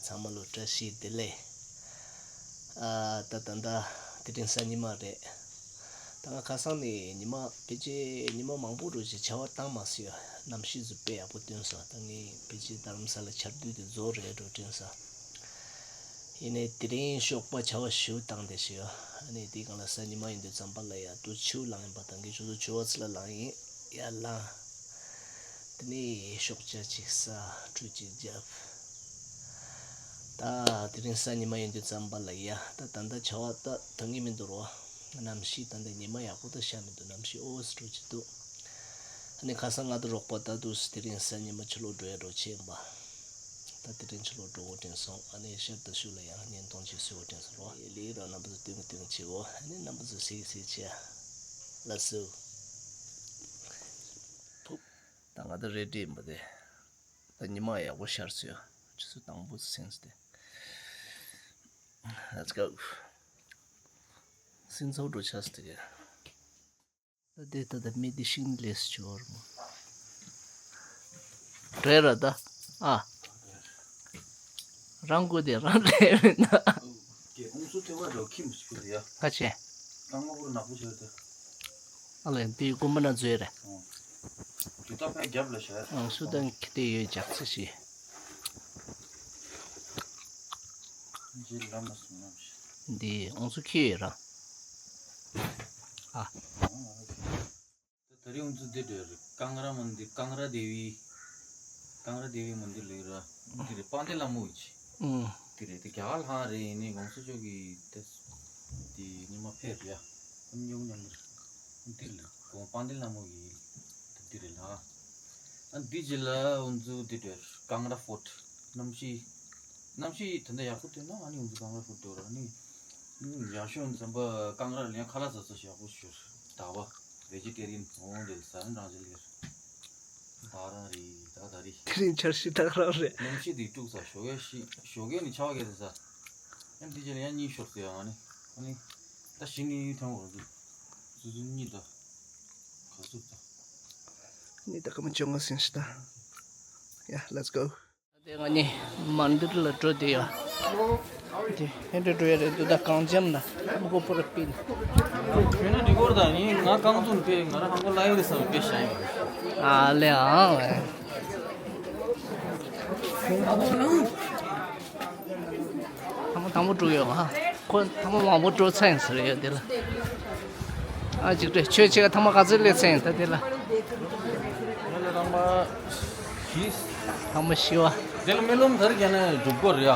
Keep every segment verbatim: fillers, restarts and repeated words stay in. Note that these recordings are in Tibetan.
ཚང་མ་ལོ་བཀྲ་ཤིས་བདེ་ལེགས། ཨ། ད་ད་ད་དེ་རིང་གཟའ་ཉི་མ་རེད། ད་ང་ཁ་སང་ནས་ཉི་མ་ཕལ་ཆེར་ཉི་མ་མང་པོ་རུ་ཞིག་བྱ་བ་བཏང་མ་སོང་། གནམ་གཤིས་ཚོ་དཔེ་ཡག་པོ་སྟོན་སོང་། ད་ངས་ཕལ་ཆེར་རྡ་རམ་ས་ལ་ཆར་དུས་དེ་རྫོགས་རེད་འགྲོ་དྲན་སོང་། ཡིན་ནའི་དེ་རིང་ཞོགས་པ་བྱ་བ་ཞུ་བཏང་དེ་ཞུ། ཨ་ནི་དེའི་སྒང་ལ་གཟའ་ཉི་མ་ཡིན་དུས་ཙམ་པ་ལ་ཡ་དུ་ཆུ་ལངས་ཡིན་པ་དང་གི་ཆུ་ཚོད་བཅུ་པ་ཚོ་ལ་ལངས་ཡིན། ཡར་ལངས། དེ་ནས་ཞོགས་ཇ་གཅིག་ཟ། ཁྲུས་གཅིག་བརྒྱབ། ད་དེ་རིང་གཟའ་ཉི་མ་ཡིན་དུས་ཙམ་པ་ལ་ཡ་ད་ད་ལྟ་བྱ་བ་ད་ད་ངེས་མི་འདུག་རོ། གནམ་གཤིས་ད་ལྟ་ཉི་མ་ཡག་པོ་ད་ཤར་མི་འདུག་གནམ་གཤིས་ཨོ་སི་འགྲོ་གི་འདུག་ཨ་ནི་ཁ་སང་ང་ད་རོགས་པ་ད་དུས་དེ་རིང་གཟའ་ཉི་མ་ཕྱི་ལོགས་འགྲོ་ཡ་འགྲོ་ཆེ་ཡིན་པ། ད་དེ་རིང་ཕྱི་ལོགས་འགྲོ་དགོས་དྲན་སོང་། ཨ་ནི་ཤར་ད་ཤུ་ལ་ཡང་བརྙན་ཐུང་ཅིག་བཟོ་དགོས་དྲན་སོང་རོ། ལས་རོགས་རྣམ་པ་ཚོ་སྟོན་གི་སྟོན་གི་བྱེད་གོ། ཨ་ནི་རྣམ་པ་ཚོ་གཟིགས་གཟིགས་བྱས། ལགས་སོ། ཐུབ། ད་ང་ད་རེད་འདྲེ་ཡིན་པ་དེ། ད་ཉི་མ་ཡག་པོ་ཤར་སོང་། ཆུ་ཚོད་དང་པོ་ཚོ་ཚན་སོང་སྟེ། Let's go. སེམས་ཚོར་འགྲོ་ཆགས་སོང་དེ་ག་ད་དེ་ད་ད་མི་དེ་ཤིང་ལས་སུ་ཆུ་བར་མོ། རེད་ར་ད། ཨ། རང་དགོས་དེ་རང་ལས་མིན་ན། ཀྱེ་ཨོང་སུ་ཐེ་བ་རོ་ཁྱིམ་སུ་ཡ། ཁ་ཆེ། རྐང་མ་བོར་ནག་པོ་ཆེ་དེ། ཨ་ལས་འདི་དགོན་པ་ན་འཛུལ་རེད། ཨོ། དེ་ད་ཕའི་རྒྱབ་ལ་བྱས། ཨོང་སུ་དང་ཁི་ཏེ་ཡོད་ཇག་ཚི་ཞིག་འདི་ཨོང་སུ་ཁྱི་ཡོད་ར། ཨ། ད་རེས་ང་ཚོ་འདི་འགྲོ་རེད། ཀང་ར་མན་དིར། ཀང་ར་དེ་བི། ཀང་ར་དེ་བི་མན་དིར་ལ་ཡོད་ར། འདི་རེད། དཔལ་ལྡན་ལྷ་མོ་ཡིན་ཅི། ཨུ། འདི་རེད། དེ་རྒྱ་གར་ལྷ་རེད། ཡིན་ནའི་གོང་ས་མཆོག་གིས་དེ་དེ་ཉི་མ་ཕེབས་རེད་ཡ། ཉུང་ཉམས་རེད། འདི་ལ་གོང་དཔལ་ལྡན་ལྷ་མོ་ཡིན། དེ་འདི་རེད་ལ། ཨ་འདི་རྗེས་ལ་ང་ཚོ་འདི་འགྲོ་རེད། ཀང་ར་ཕོར་ཊི། གནམ་གཤིས། གནམ་གཤིས་དེ་འདྲ་ཡག་པོ་ཐོན་ན་ཨ་ནི་ང་ཚོ་ཀང་ར་ཕོར་ཊི་འགྲོ་ར་ནི། ཡང་ཤོང་ཙམ་པ་ཀང་ར་ལ་ཡང་ཁ་ལག་ཟ་ས་ཞག་པོ་ཤོར། ཟླ་བ། བེ་ཇི་ཊེ་རི་ཡན་འོང་དེ་ཟ་རང་བྱེད་ལེར། ད་རང་རེད་ད་ད་རེད། དེ་རིང་འཆར་གཞི་ད་ག་རང་རེད། གནམ་གཤིས་དེ་དཀྲུག་ས་ཞོགས་ཀས་ཤི་ཞོགས་ཀས་ནི་ཆར་པ་བརྒྱབ་དེ་ཟ། ཡང་དེ་རྗེས་ལ་ཡང་གཉིད་ཤོར་སོང་ཡང་ཨ་ནི། ཨ་ནི། ད་གཞི་ནས་ཐོན་འོང་དུ། སུ་སུ་གཉིད་ད། ག་སུ་ད། གཉིད་ད་ག་མ་བཅོ་ལྔ་ཟིན་ཤི་ད། Yeah, let's go. དེ་ང་གཉིས་མན་དིར་ལ་འགྲོ་དེ་ཡ། དེ་ཧེ་འགྲོ་འགྲོ་ཡ་རེད་འདུག་ད་གངས་ལྗོངས་ལ་མགོ་པོ་ར་པིན། ཁྱོད་ནི་འདི་སྐོར་དང་ཡིན་ང་རྐང་བཙུགས་པས་ང་ར་ཧང་གོ་ལ་ཡོད་རེད་བསམ་པས་ཤ་ཡིན། ཨ་ལེ་ཨང་། ཐ་མ་དང་པོ་འགྲོ་ཡོད་ང་། ཁོ་ཐ་མ་མང་པོ་འགྲོ་ཚན་ཟེར་ཡོད་དེ་ལ། ཨ་ཅིག་རེད། ཁྱོད་ཆེ་ག་ཐ་མ་ག་ཚོད་སླེབས་ཚན་ད་དེ་ལ། ང་ལ་རང་མ་བཞི། ཐ་མ་བཞི་བ། དེ་ལ་སྨོན་ལམ་ག་རེ་བརྒྱབ་ན་འགྲུབ་དགོས་རེད་ཡ།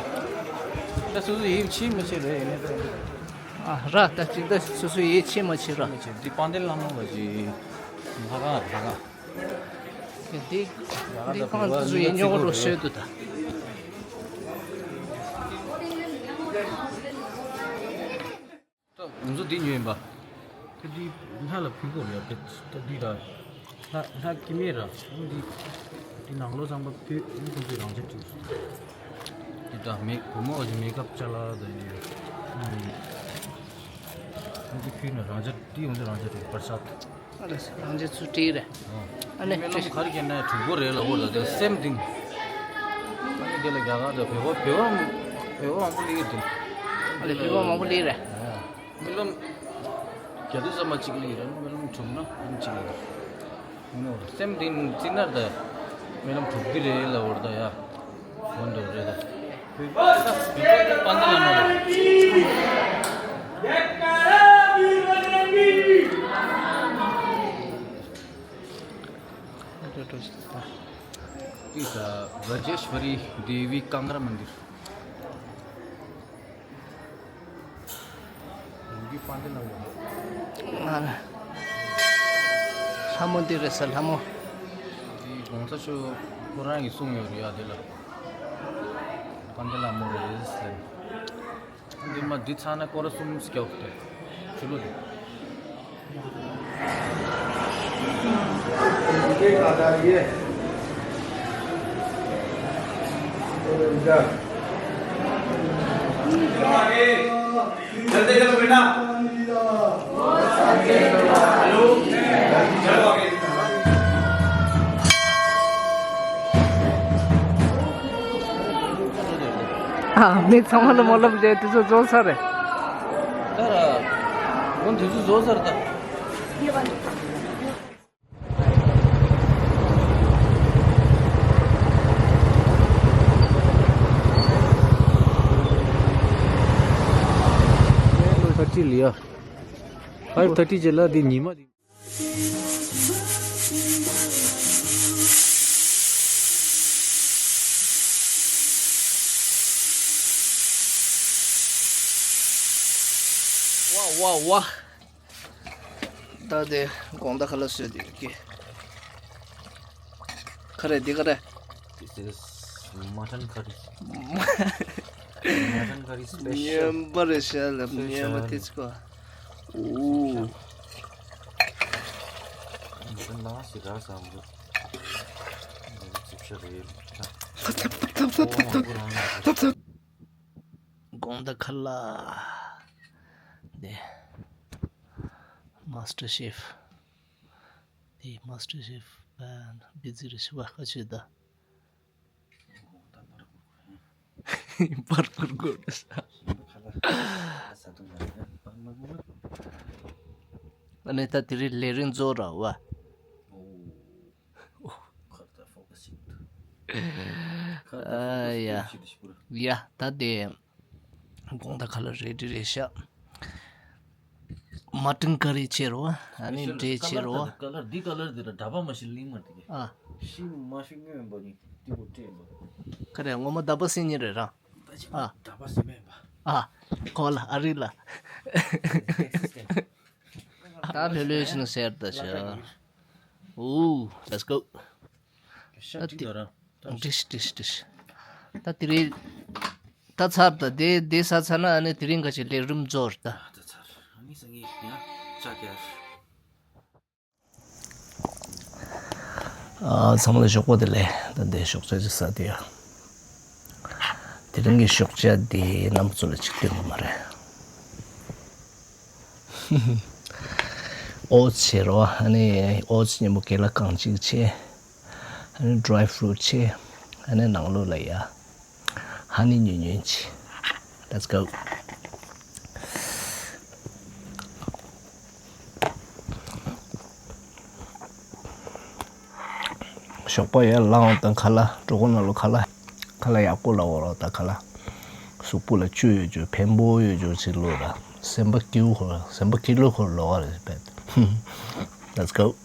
ད་སོ་སོ་ཡིད་ཆེས་མ་བྱེད་རེད་ཡིན་ནའི་ད། ཨ་ར་ད་ཅིག་ད་སོ་སོ་ཡིད་ཆེས་མ་བྱེད་ར། ཆེ་འདི་དཔལ་ལྡན་ལྷ་མོ་བ་ཅི། ལྷ་ཁང་ལྷ་ཁང་། འདི་འདི་ཁང་དུ་ཡིན་ཉོ་རོ་ཤོད་དུ་ད། ད་ང་ཚོ་འདི་ཉོས་ཡིན་པ། ད་འདི་ལྷ་ལ་ཕུལ་དགོས་རེད་ད་འདི་ད། ལྷ་ལྷ་སྐྱེ་མེད་ར་འདི། འདི་ནང་ལོ་ཚང་པ་ཕུལ་འདི་ཁོང་ཚོས་རང་ཆས་བྲིས་སོང་། འདི་ད་མེ་བུ་མོ་བ་ཅི་མེ་ཀབ་ཅ་ལག་ད་འདི། འདི་ཕུལ་ན་རང་ཆས་འདི་ང་ཚོས་རང་ཆས་བྲིས་པར་ཤག་ཨ་ལས་རང་རྒྱལ་ཚུལ་བྲིས་རེད། ཨ་ནི་སྨོན་ལམ་ག་རེ་བརྒྱབ་ན་གྲུབ་དགོས་རེད་ལབ་དགོས་རེད་ད་སེམས་གཏིང་། ཨ་ནི་དེ་ལ་རྒྱ་གར་དང་བོད་པ་བོད་པ་བོད་པ་མང་པོ་སླེབས་ཀྱི་འདུག་ཨ་ལས་བོད་པ་མང་པོ་སླེབས་རེད། སྨོན་ལམ་རྒྱ་དུ་ཙམ་མ་གཅིག་སླེབས་རེད་སྨོན་ལམ་གྲུབ་ན་ཨ་ནི་གཅིག་སླེབས་རེད། སེམས་གཏིང་ཙི་ནར་དང་སྨོན་ལམ་གྲུབ་ཀྱི་རེད་ལབ་དགོས་རེད་ད་ཡ། འོན་ཏེ་རེད་ད། བོད་པ་ད་བོད་པ་ད་དཔལ་ལྡན་ལྷ་མོ་རེད། འདི་ས་ར་ཇེཤ་ཝ་རི་དེ་བི་ཀང་ར་མན་དིར། ཡིན་གྱི་དཔལ་ལྡན་ལྷ་མོ། ང་ལ། ལྷ་མོ་འདི་རེད་ཟེར་ལྷ་མོ། འདི་གོང་ས་མཆོག་ཁོ་རང་གིས་གསུངས་ཡོད་རེད་ཡ་འདི་ལ། དཔལ་ལྡན་ལྷ་མོ་རེད་ཟེར། འདི་མ་འདི་ཚང་ན་སྐོར་ར་གསུམ་སྐྱོག་ཏེ། ཆུ་ལོ་འདི། ཨ། མི་ཚང་མ་ལ་སྨོན་ལམ་བྱས། དུས་ཚོད་རྫོགས་ཚར་རེད། ད་ར། འོ་དུས་ཚོད་རྫོགས་ཚར་ད། ཐར་ཊི་ལ་ཡ། ཕའི་བྷ་ཐར་ཊི་རྗེས་ལ་འདི་ཉི་མ་འདི། ཝ་ཝ་ཝ། ད་དེ་དགོང་དག་ཁ་ལག་བཟོས་ཏེ་ཡོད་ཀི། ག་རེ་འདི་ག་རེ། This is mutton curry. Mutton curry special. ཉན་པ་རེད་ཤག་ལབ། special. ཉན་པ་དེ་ཚོ། ཨོ། mutton ལ་སི་ར་སང་གི། ཅིག་ཤ་རེད། ཐབ་ཐབ་ཐབ་ཐབ། དགོང་དག་ཁ་ལག་དེ། མ་སི་ཊར་ཤེཕ། དེ་མ་སི་ཊར་ཤེཕ་བན་བི་ཛི་རེད་ཤག་པ། ཁ་ཆེ་ད། པར་ཀུར་ཀུར། ཨ་ནི་ད་དེ་རིང་ལས་རིམ་རྫོགས་ར་བ། ཨ་ཡ། ཡ་ད་དེ། དགོང་དག་ཁ་ལག་རེ་ཌི་རེད་ཤག་མ་ཊན་ཀ་རི་ཆེ་རོ། ཨ་ནི་འབྲས་ཆེ་རོ། ཀ་ལར་འདི་ཀ་ལར་འདི་ལ་འདྲ་པ་མ་ཤི་ལིང་མ་དེ། ཨ། ཤི་མ་ཤི་ངོས་པ་ནི་དེ་གོ་སྤྲད་པ། ཁ་རེ་ངོ་མ་ད་པ་སི་ཉི་རེད་རང་། ད་ཅི་ཨ། འདྲ་པ་སི་མེད་པ། ཨ། ཁོ་ལ་ཨ་རི་ལ། ད་ལྷོད་ལྷོད་ཤི་ན་ཟེར་ད་ཤ། ཨུ། let's go། ཤ་འགྲིག་ཡོད་རང་། འགྲིག་འགྲིག་འགྲིག་ད་དེ་རིང་ད་ཚར་ད། དེ་དེ་ས་ཚར་ན་ཨ་ནི་དེ་རིང་ག་ཅིག་ལས་རིམ་རྫོགས་རེད་ད། ད་ཚར། ཨ་ནི་སང་ཉིན་ཡང་ལྕགས་རྒྱག་ཨ། ཚང་མ་ལ་ཞོགས་པ་བདེ་ལེགས། ད་འདི་ཞོགས་ཇ་ཅིག་ཟ་དེ་ཡ། དེ་རིང་གི་ཞོགས་ཇ་འདི་རྣམ་པ་ཚོ་ལ་ཅིག་སྟོན་གི་མ་རེད། ཨོ་ཊི་བྱེད་རོགས། ཨ་ནི་ཨོ་ཊི་མཉམ་པོ་གད་ལ་གང་ཅིག་བྱེད། ཨ་ནི་ཌི་རའི་ཕུ་རུ་ཊི་བྱེད། ཨ་ནི་ནང་ལོགས་ལ་ཡ་ཧ་ནི་ཉུང་ཉུང་བྱེད། Let's go། ཞོགས་པ་ཡར་ལངས་དང་ཁ་ལག་གྲོད་ཁོག་ནང་ལོགས་ཁ་ལག་ཁ་ལག་ཡག་པོ་ལ་འོ་རོགས། ད་ཁ་ལག་གཟུགས་པོ་ལ་བཅུད་ཡོད་རྒྱུ་ཕན་པོ་ཡོད་རྒྱུ་ཅིག་ལོ་ར། སེམས་པ་སྐྱིད་པོ་ཁོ་ར། སེམས་པ་སྐྱིད་ལོ་ཁོ་ལོ་ག་རེ་བེད། Let's go།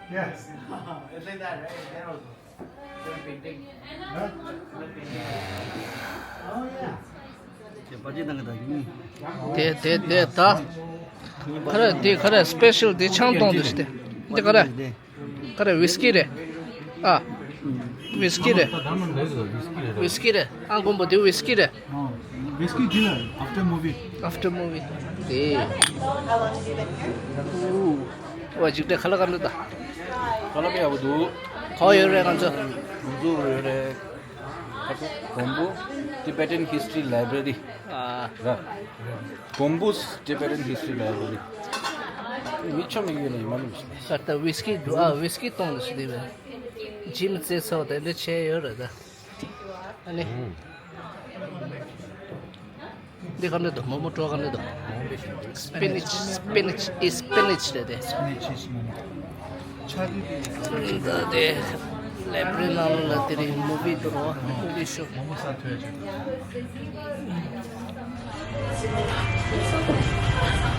Yes. It's like that, right? There also. Huh? Oh, yeah. དེ་དེ་དེ་ད། ཁ་ར་དེ་ཁ་ར་སི་པེ་ཤལ་དེ་ཆང་གཏོང་དུས་དེ། འདི་ཁ་ར། ཁ་ར་ཝིས་ཀི་རེད། ཨ། ཝིས་ཀི་རེད། ཝིས་ཀི་རེད། ཨ་མགོན་པོ་དེ་ཝིས་ཀི་རེད། ཨ། ཝིས་ཀི་དེ་ལ་ཨབ་ཊར་མུ་བི། ཨབ་ཊར་མུ་བི། དེ། ཨུ། ཨོ་ཇིག་ཏེ་ཁ་ལག་ག་འདྲ་ད། ཁ་ལག་ཡག་པོ་འདུག་ག་པར་ཡོད་རེད་ང་ཚོ། ང་ཚོ་ཡོད་རེད། ཁ་ཚོ་མགོན་པོ་Tibetan History Library། ཨ། ར། མགོན་པོ་Tibetan History Library། མི་ཆོ་མི་ཡོད་ནི་མ་ནུ་ཤི། ས་ཏ་ཝིས་ཀི་འདུག་ཨ། ཝིས་ཀི་གཏོང་ལ་ཤི་དེ་བས། ཇིམ་རྩེ་ཚོགས་དེ་འདྲ་བྱས་ཡོད་རེད་ད། ཨ་ནི། འདི་ག་འདྲ་འདུག་མོག་མོག་བྲོ་ག་འདྲ་འདུག Spinach, spinach is spinach རེད་དེ། Spinach is མོག་མོག་ད་དེ་ལེབ་རི་ནང་ལ་དེ་རིང་མུ་བི་འདུག་རོ། མུ་བི་ཤོ། མོག་མོག་ས་ཐོས་ཅིག